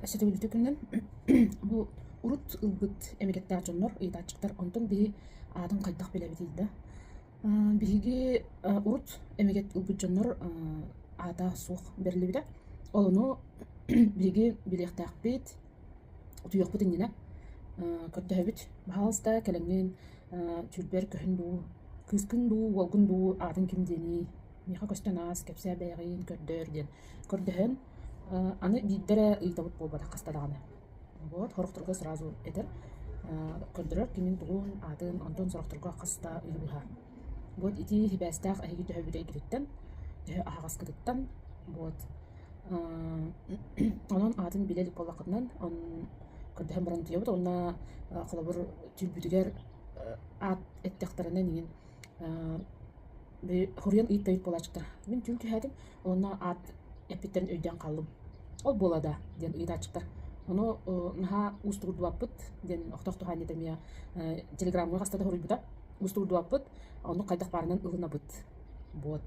Өссө төгүл үтүө күнүнэн. Бу урут ылбыт эмэгэттээх дьоннор, ыйытааччыктар, онтон биһи аатын хайдах билэбитий да? Биһиги урут эмэгэт ылбыт дьоннор аата суох бэриллибитэ. Ол ону биһиги билиэхтээхпит, утуйуохпут иннинэ көрдөһөбүт. Баһаалыста кэлэҥҥин түүлбэр көһүн дуу, кыыскын дуу, уолгун дуу аатын ким диэний, миэхэ көстөн аас, кэпсээ бэйэҕин, көрдөр диэн көрдөһөн, аны биирдэ эрэ ыйытабыт буолбатах хаста даҕаны. Вот, сорохторго сразу этэр, көрдөрөр кимин-тугун, аатын, онтон сорохторго хас да ыйы быһа. Вот ити сибээстээх эһиги төһө бүтэйгититтэн, төһө аһаҕаскытыттан, вот онон аатын билэ илик буоллаххытынан, көрдөһөн баран утуйабыт уонна холобур түүрбүтүгэр аат эттэхтэринэ эҥин Хоруйан ыйытта эбит буолааччыктар. Мин түүн түһээтим уонна аат эппиттэрин өйдөөн хааллым. Ол буола да диэн ыйытааччыктар. Ону наһаа уустугурдубаппыт диэн охтоох туһаанньыта эмиэ телеграмҥа хаста да хоруйбута. Уустугурдубаппыт, ону хайдах баарынан ылынабыт. Вот.